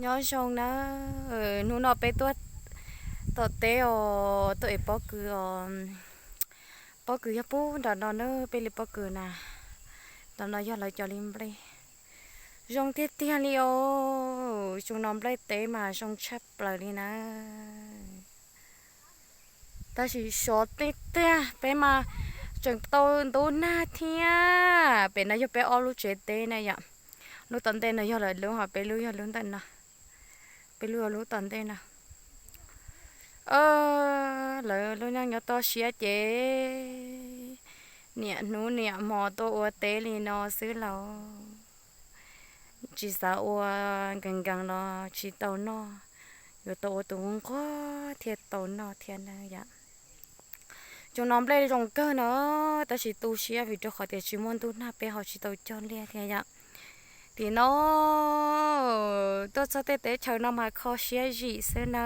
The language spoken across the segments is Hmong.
Nyob zoo na, hnub no peb tuaj tom teb os, tuaj ev pob kws os. Pob kws yog pub nram no na, peb li pob kws na. Nram no yog lawv cov li nplej. Zoo tiag tiag li os, zoo no nplej teb mas zoo tshaj plaws li na. Tab sis sov tiag tiag, peb mas tseem tau ntub nag thiab. Pem no yog peb ob lub tsev teb na yom. Lub tom ntej no yog lawv lub, ho peb lub yog lub ntawm no. Peb lub yog lub tom ntej no. Lawv lub neej nyob toj siab ces niam hnub niam hmo tuaj ua teb li no xwb lauj. Tsis xav ua nkees nkees los tsis tau noj, yuav tau ua tus nquag thiaj tau noj thiab na yom. Zoo no nplej zoo kawg no, tab sis tu siab vim rau qhov tias tsis muaj ntuj nag peb ho tsis tau cog liaj thiab yom. Tim no tuaj txog tej teb chaws no mas kho siab zim xwb na.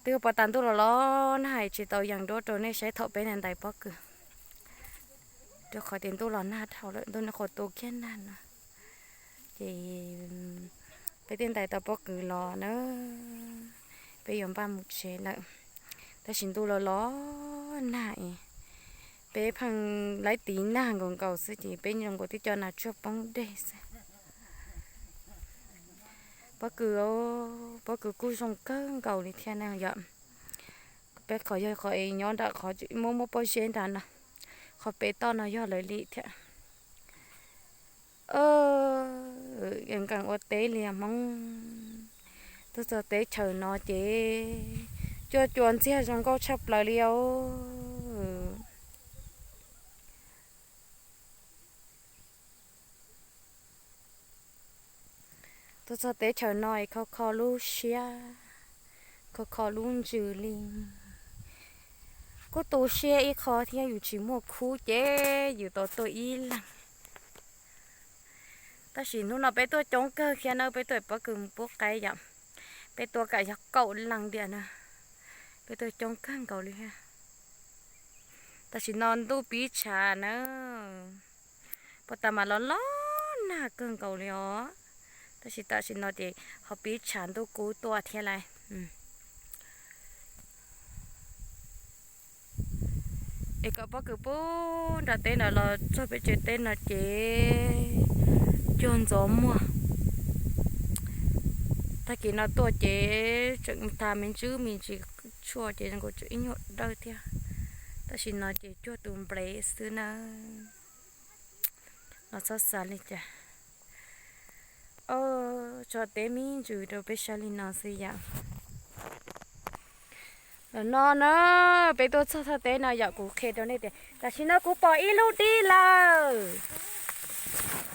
Twb pom tas ntuj los los nag hais tsis tau yees duab rau nej saib thaum peb ntais pob kws, rau qhov tias ntuj los nag dhau lawm, ntuj no qhuav tu kiag nag no. Ces peb twb ntais tau pob kws los na, peb yuav npaj mus tsev lawm. Tab sis ntuj los los nag es peb pheej laib tiv nag nkaus nkaus xwb ces peb zoo nkaus twb cov nas tsuag poob dej xwb. Pob kws, pob kws kuj zoo kawg nkaus li thiab na yom. Peb qhov yog qhov es nyob nram qhov muaj muaj pob zeb nrad no, qhov pem toj no yog lawv li thiab. Nkees ua teb liag Hmoob, tuaj txog teb chaws no ces cua cua ntxiag zoo nkauj tshaj plaws li os. Tuaj txog teb chaws no es kho kho lub siab, kho kho lub ntsws li. Kuj tu siab ib qho thiab, yus tsis muaj khub ces yus tau tuaj ib leeg. Tab sis hnub no peb tuaj coob kawg thiab na, peb tuaj pob kws mus pub qaib yom. Peb tuaj kam yog kaum leej tiam na, peb tuaj coob kawg nkaus li thiab. Tam sim no ntuj pib tshav na, pom tas mas los los nag kawg nkaus li os. Tab sis tam sim no ces ho pib tshav ntuj kub tuaj thiab lauj. Es kom pob kws pub nram teb no los txog peb tsev teb no ces cuag ntxov muag. Tag kis no tuaj ces tseem tag me ntsis me ntsis tshuaj ces zoo nkaus tseem ib nyuag dawb thiab. Tam sim no ces cuag tus nplev xwb na. Los txhob xav li cas. Tso teb me ntsis rau peb saib li no xwb yom. Los no na, peb tuaj txog thaj teb no yom, kuv qhia rau nej tias tam sim no kuv pom ib lub dib lawm.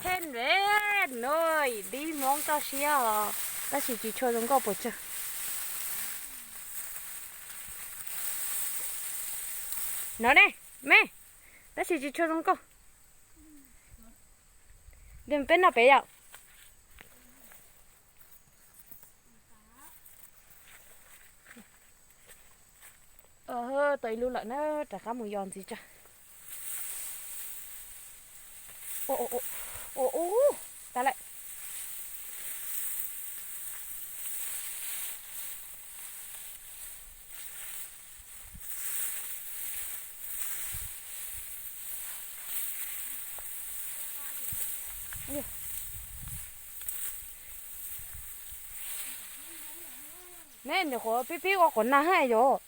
Pheej nrem no, dib Hmoob toj siab os, tab sis tsis tshua zoo nkauj pes tsawg. No ne, me, tab sis tsis tshua zoo nkauj. Peb noj pem yom. Tau ib lub lawm na, rov qab mus yos ntxiv tso. Ua ua, tas lawm. Ne, nyuam qhuav pib pib ua quav nag hab yom.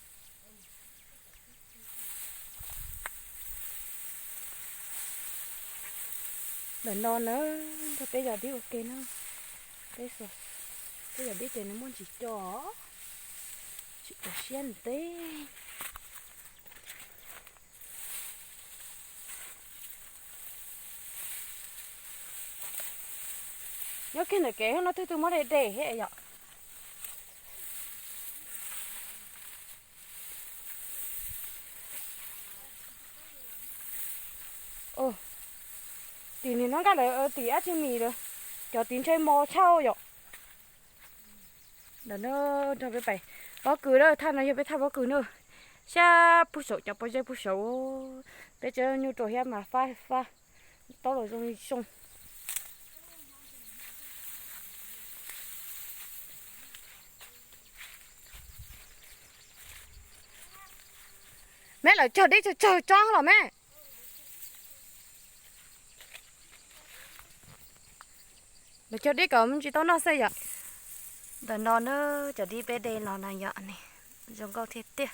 Ntawm no na, nrog peb yos dib ua ke na. Peb yos dib ces nws muaj ntsis co, tsis txaus siab ntev. Nyob kiag ntawm kev no twb twb muab de de thiab yom. Tim nim no nkaj lawm tim dab tsi mis lawm, cov tiv ntshe mos tshaj yom. Ntawm no nrog peb pais pob kws na, thaj no yog peb thaj pob kws na. Sab puag saum cov pob zeb puag saum, peb tsev nyuj rau thiab mas fab fab, taub los zoo zoo. Meb lawv cog dib tsawg tsawg tsob los meb. Lawv cog dib kom me ntsis tau noj xwb yom. Ntawm no na, cov dib peb de los na yom, zoo nkauj thiab tiag.